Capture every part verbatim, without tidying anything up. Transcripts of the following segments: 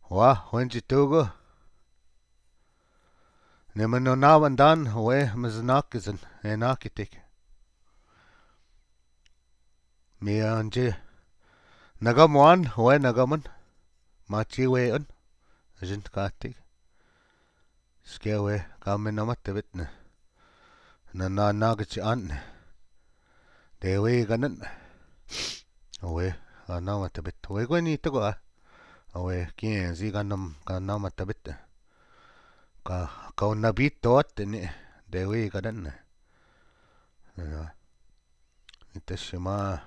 Wa, wendji tugu. Ni manonawa dan, we, mizanaki zan, e nakitik. Mi anji. Nagamuan, we, nagamun. Machi we un. Zin katik. Ske we, kami nama tebit ne. Na, na, na, kichi an ne. Dewi ganan. Awe, ka nama tebit. We, kwe ni teko a. Awe, kin zi ka nam, ka nama tebit. Ka, ka una bito at ne. Dewi ganan ne. Ya. Ita sima.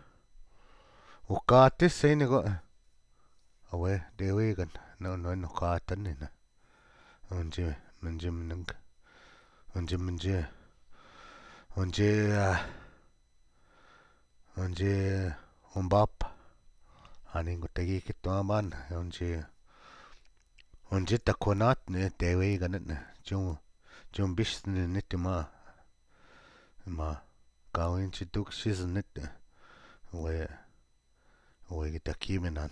Ukati sini ko. Awe, Dewi gan. No, no, no, katan ni na. Onji, menji meneng. Onji, menji. Onji, ah. Onji, ombap. Ani ngutagi kito aman. Onji, onji takonat ni Dewi gan ni. Jum, jum bis ni nitima. Ma, kawin ci duk sis nit. We, we kita kimenan.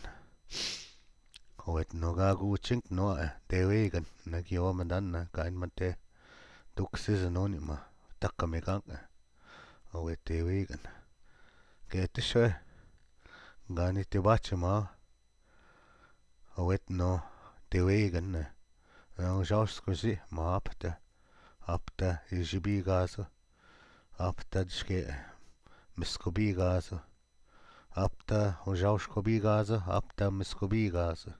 We no gagu cink no, eh, Dewi gan. Na kiwa madan na, kain mate. Duk sis no ni ma. Takka megang, eh. We Dewi gan. Kete swe. Gani te baci ma. Awet no, Dewi gan ne. Nang jaus kusi, ma apta. Apta, ijibi gaso. Apta diske, miskobi gaso. Apta, o jaus kobi gaso, apta, miskobi gaso.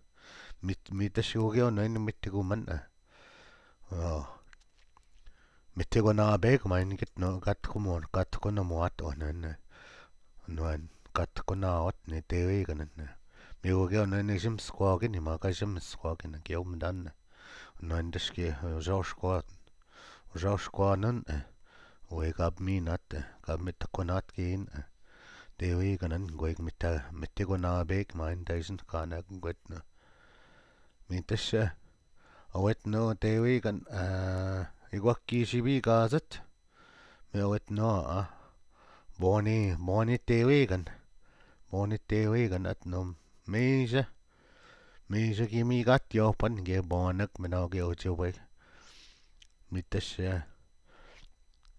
Mit, mita si ugeo no ini miti kuman, eh. Oh. Miti ko na bek ma ini kit no, kat ko mo, kat ko na mo at o nan, eh. No an, kat ko na ot ni Dewi gan ni. Mi ugeo no ini jim skwa gin, ni ma ka jim skwa gin, ki o mdan. No an diske, o jaus kwa, o jaus kwa nan, eh. We kab minat, eh. Kab mita ko nat kin, eh. Dewi gan ni, gwe mita, miti ko na bek ma ini daisin kana gwet na. Mita sya. Awet no Dewi gan, eh, igwa kisibi gazet. Mi awet no, ah. Boni, boni Dewi gan. Boni Dewi gan at no. Misa. Misa ki mi gat yopan ge bonak mena ge ojo bwe. Mita sya.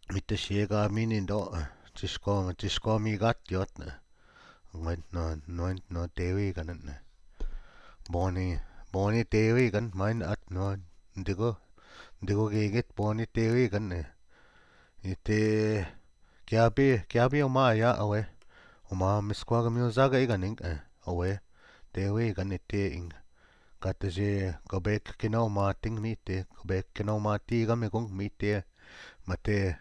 Mita sya ka mini do. Cisko, cisko mi gat yot. Ngwen no, ngwen no Dewi gan ne. Boni, boni Dewi gan main at no. Digo, digo gegit boni Dewi gan ne. Ite, kiabi, kiabi oma ya awe. Oma miskwa ga miuza ga iga ning, eh, awe. Dewi gan ite ing. Kata je, kabek kina oma ting mite, kabek kina oma ti ga megong mite. Mate,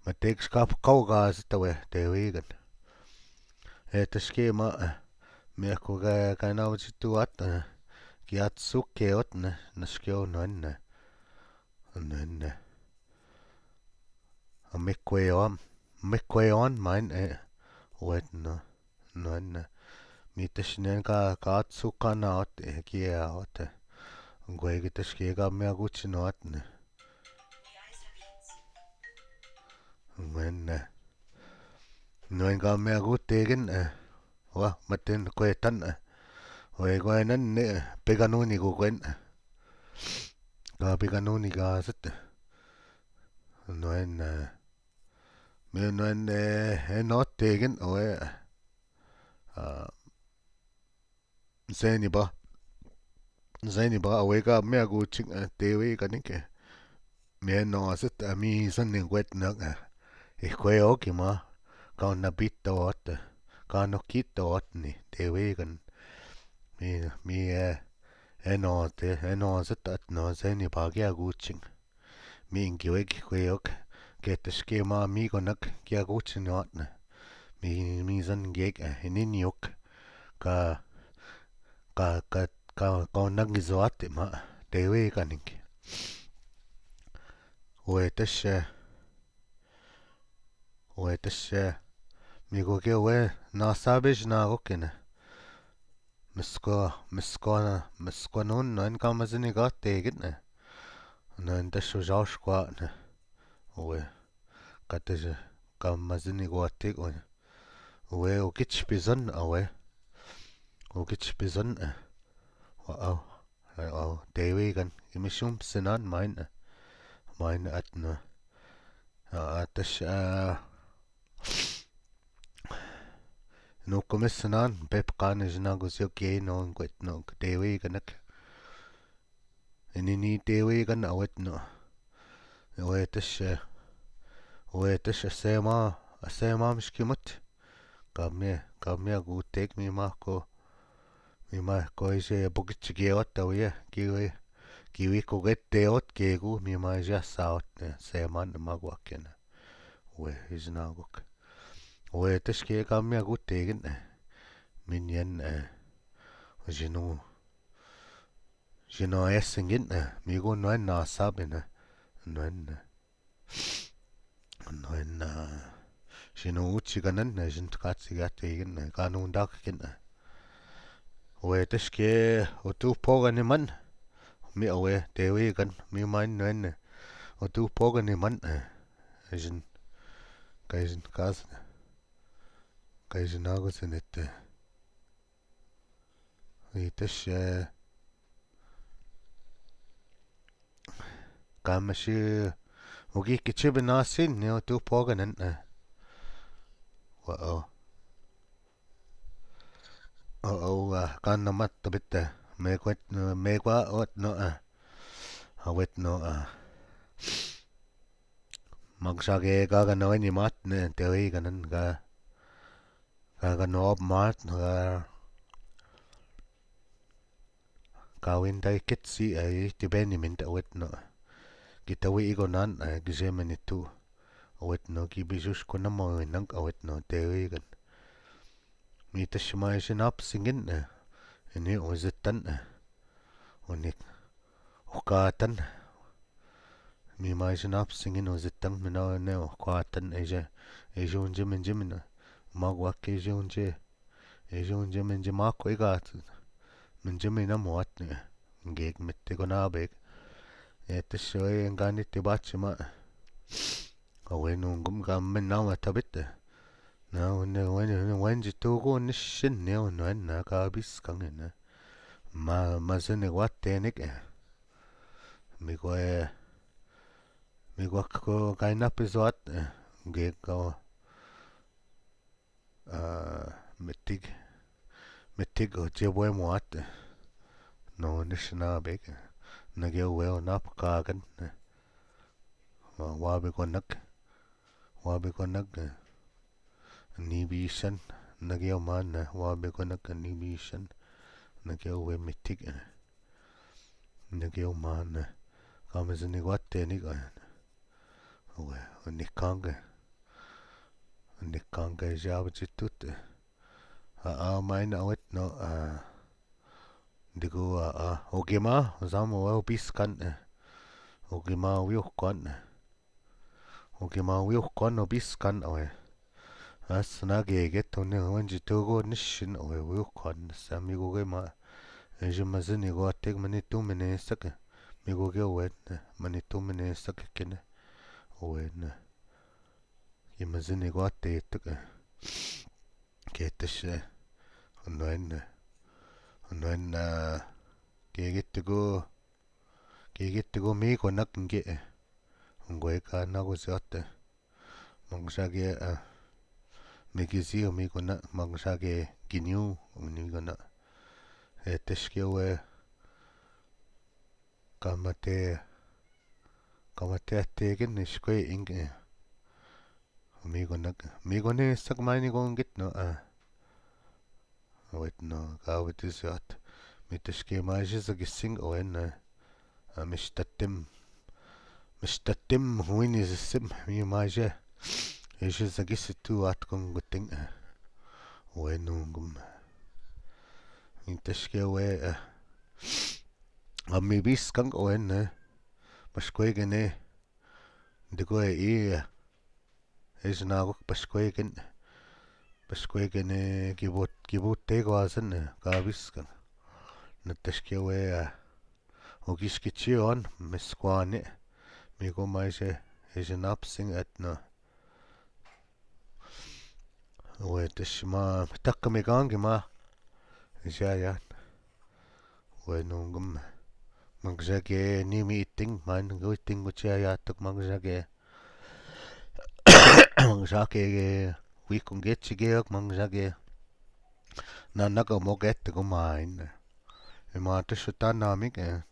mate kskap kau ga zita we, Dewi gan. E, taske ma, eh, mi ako ga, ga na wajituat, eh, ki at suke ot, ne, naske o non, ne. Non, ne. A mikwe on, mikwe on, main, eh, wet, no, non, ne. Mi tasnen ka, ka at suka na ot, eh, ki ot, eh. Gwe ki taske ga mi aguchi no ot, ne. Ngwen, eh. Ngwen ka mea gu tegen, eh. Wa, maten kwetan, eh. We kwenan ne, eh, peganuni gu kwen, eh. Ka peganuni ka set, eh. Ngwen, eh. Me ngwen, eh, eno tegen, we, eh. Ah, Zeni ba. Zeni ba, awe ka mea gu ching, eh, Dewi gan ni ke. Mea no aset, eh, mi zeni gwet na, eh. Ikwe oki ma. Ka na bit ot, eh. Ka no kit ot ni, Dewi gan. Mi, mi, eh, eno te, eno aset at no zeni ba kia gu ching. Mi ingi wek kwe ok, ke taske ma mi konak kia guchi no atne. Mi, mi zan gek, eh, ininiuk. Ka, ka, ka, ka, ka onang izo ati ma, Dewi kaning. Uwe teshe. Uwe teshe. Mi goge uwe, na sabej na gokene. Misko, misko na, misko non, non ka mazini gate gitne. Non tesho jaosh kwa ne. Uwe. Ka teshe, ka mazini gate gitne. Uwe, ukich pizon, uwe. Ukich pizon, eh. Wa, au. Au, Dewi kan. Imishum sinan main, eh. Main at na. A, a, teshe, a. No komisionan, pep kane jina gozio ke no, kwet no, Dewi kanak. Inini Dewi kan awet no. Awet teshe, awet teshe sema, sema mishkimut. Kamye, kamye gutek mi mako. Mi mako ije bukit chige ot awiye, kiwi, kiwi kuget te ot kegu, mi ma ije sa ot ne, sema ne magwakene. Uwe, ije na gok. Uwe, teshe ke kamye gutek ne. Min yen, eh, jinu. Jino esingin, eh, mi go nuen na sabin, eh, nuen, eh, nuen, eh, jino uchi kanan, eh, jin katsi gate gin, eh, kanun dak gin, eh. Uwe teshe ke utu pogan iman, mi awe, Dewi kan, mi man nuen, eh, utu pogan iman, eh, jin, kai jin kas, kai jin ago sinete. Uwe teshe, eh, kamashi, ugi kichi binasin, ni utu poganan, eh. Wa, oh. Oh, oh, ah, kan namat tabit, eh. Megwet, eh, megwa ot no, eh. Awet no, eh. Magsage ka kanawen imat ne, Dewi kanan ka. Ka kanob mat, ka, kawin tay kitsi ay tibeni minta awet no. Kitawi igonan, ay, kise menitu. Awet no, kibisush ko namo winang awet no, Dewi kan. Mi teshe ma ije napsingin, eh, ini uzitan, eh, unik, ukatan. Mi ma ije napsingin uzitan, mi na ne ukatan, ije, ije unje minje mina. Magwak ije unje, ije unje minje mako igat. Minje mina muat ne. Gek mete ko na bek. E teshe we ngani te bachi ma. Awe nungum ka men na matabit. Na, ne, wen, wen, wen ji tugu nishin ne, wen, wen, na ka bis kangen, eh. Ma, ma zene wa tenik, eh. Mi go, eh, mi go ko kaina pizwat, eh. Ge ko, ah, metig, metig o jebwe mwat, eh. No, nishna bek, eh. Nage we o nap kagan, eh. Wa, wa be go nak, wa be go nak, eh. Nibishan, nagyo man, wa be go nak nibishan, nagyo we mitig, eh. Nagyo man, eh. Kama zini gwate ni ka, eh. We, nikang, eh. Nikang, eh, jab jitut, eh. A, a, main awet no, a. Digo, a, a. Ogima, zam, we, obiskan, eh. Ogima, we, okon, eh. Ogima wiu kon obiskan awe. As na gege tone wen ji tugu nishin awe wiu kon sa mi goge ma. Eji mazini go atek mani tu mene sake. Mi goge wen mani tu mene sake kene. Wen. Ki mazini go ate tuk. Ke teshe. Nuen. Nuen, ah, gege tugu. Gege tugu mi go nak nge. Ngwe ka na go siote. Mangsha ge, ah, mi gizi o mi go na, mangsha ge giniu, mi go na. E teshe ke we, kamate, kamate ate gen ni shkwe ing, eh. Mi go nak, mi go ne sak mai ni go ngit no, ah. Awet no, ka awet is yat. Mi teshe ke maji sa gising awen, eh. A, mishtatim. Mishtatim, huini zisim, mi maje. Ejizagis tu at kungguting, eh, we nungum. Mitaske we, eh, a mibiskang we ne. Paskwegen e. Dikwe i, eh. Ejinagok paskwegen. Paskwegen e kibut, kibut te kwasen, eh, kabiskang. Nataske we, eh. Ogiskitsi on, miskwane. Miko maise, ejinapsing etna. We tashma, takka mikangi ma. Jayan. We nungum. Magjage ni miting, man, guting guchi ayatuk magjage. Magjage, wikung gechige, magjage. Nanaka moget gumain. Imata shuta naming, eh,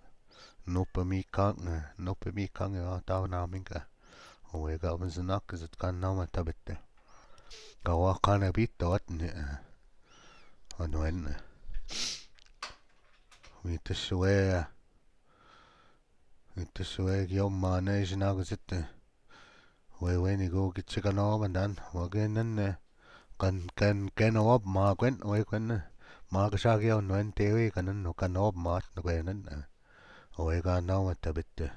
nupamikang, eh, nupamikang, eh, tao naming, eh. Owe ka banzanak zat kan nama tabete. Kawa kana bito at ne, eh. Onwen, eh. Witas we, eh. Witas we, kio mane, sinago zat, eh. We, we, ni go kichi kano bandan. Wage nan, eh. Kan, kan, kan awab ma kwen, we kwen, eh. Ma kasagi aw nwen tewe, kanan no kan awab ma, no kwen nan, eh. We ka nama tabete.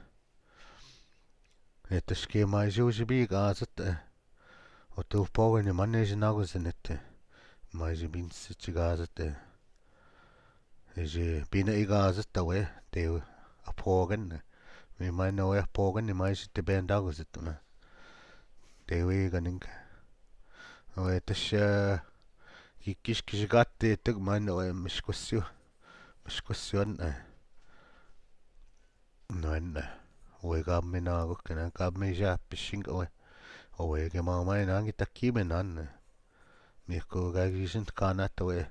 Etaske maisi usibi ka zat, eh. Otu pogen ni mane sinago zat, eh. Maisi bin sichi ka zat, eh. Isi bina i ka zat we, te apogen. Mi mane we apogen ni maisi te benda ko zat ma. Te we kaning. We tasha, ki kis kis gate tek mane we miskwasyo. Miskwasyon, eh. Nwen, eh. We kami na ko kena kami ja pising we. We ke mama na kita kime nan, eh. Mi ko ka gisin kana to we.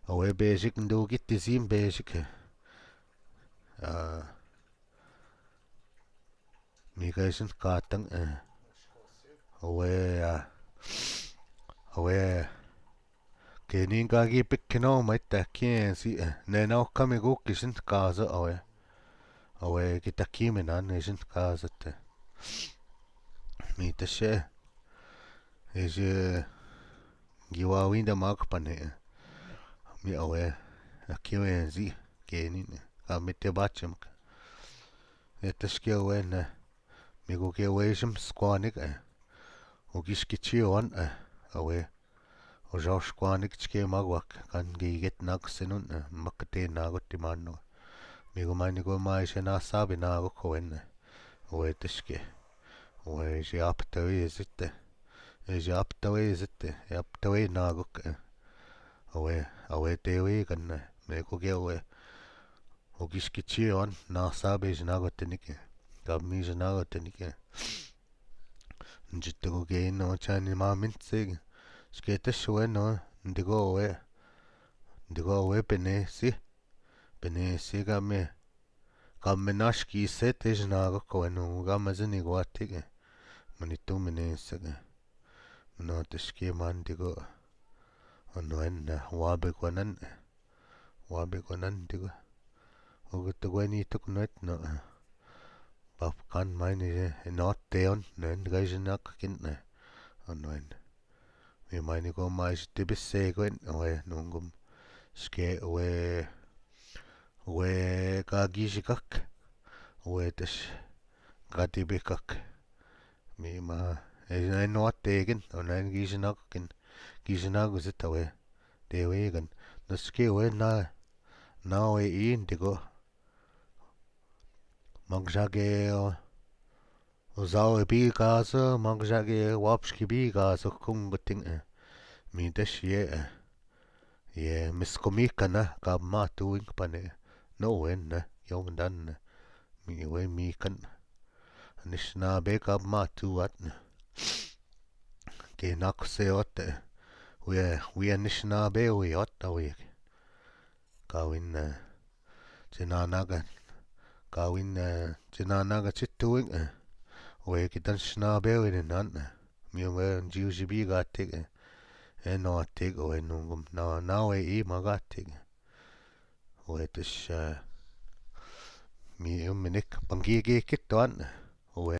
We basic ndu kiti zim basic, eh. Ah. Mi ka gisin katang, eh. We, ah. We. Keni ka gi pekeno maita kiensi, eh. Nena o kami ko gisin kaza, we. We kita kime nan gisin kaza te. Mi tashe. Isi, eh, giwa winda mak pane, eh. Mi awe, a kiwe zi, keni, eh. Ka mi te bachem ka. E taske awe na. Mi ko ke we sim skwanik, eh. O giskichi wan, eh. Awe. O ja skwanik chike magwak. Kan giget nak senun, eh. Makate nagot timano. Mi ko mani ko mai se na sabi nagot ko wen, eh. We taske. We si aptawe zite. E si aptawe zite. E aptawe nagok, eh. Awe, awe tewe kan, eh. Mi ko ke we. O giskichi on, na sabi si nagot tenike. Kami si nagot tenike. Njite ko ke no chani ma minse. Skete shwe no, ndigo we. Ndigo we pene si. Pene si kami. Kami naski se te si nagot ko we no, kami si ni gwatike. Mani tu mene se ke. No te ski man ndigo. Ono en na, wabe ko nan. Wabe ko nan ndigo. Ogo te gwe ni tuk no et no. Bap kan mai ni, eh, no teon, no en gaisin ak kin, eh. Ono en. Mi mai ni ko mai si tibis se ko en, we nungum. Ske we, we ka gisi kak. We tes ka tibi kak. Mi ma, eh, na no tekin, o na gisi na kin. Gisi na gusi tawe. Tewe kan. No ske we na, na we i ndigo. Magjage o, o zao e bi gaso, magjage wapski bi gaso kung guting, eh. Mi desh ye, eh. Ye miskomi kana, ka ma tu wing pane. No wen, eh. Yo mdan, eh. Mi we mi kan. Anishinaabe ka ma tu wat, eh. Ke nak se ot, eh. We, we Anishinaabe we ot, we. Kawin, eh. Chinanaga, kawin, eh, chinanaga chituwing, eh. We kitan shinabe we ninan, eh. Mi we jiu jibi gatik, eh. E no atik, we nungum, na, na we i magatik, eh. We tish, eh, mi uminik, pangigi kituan, eh.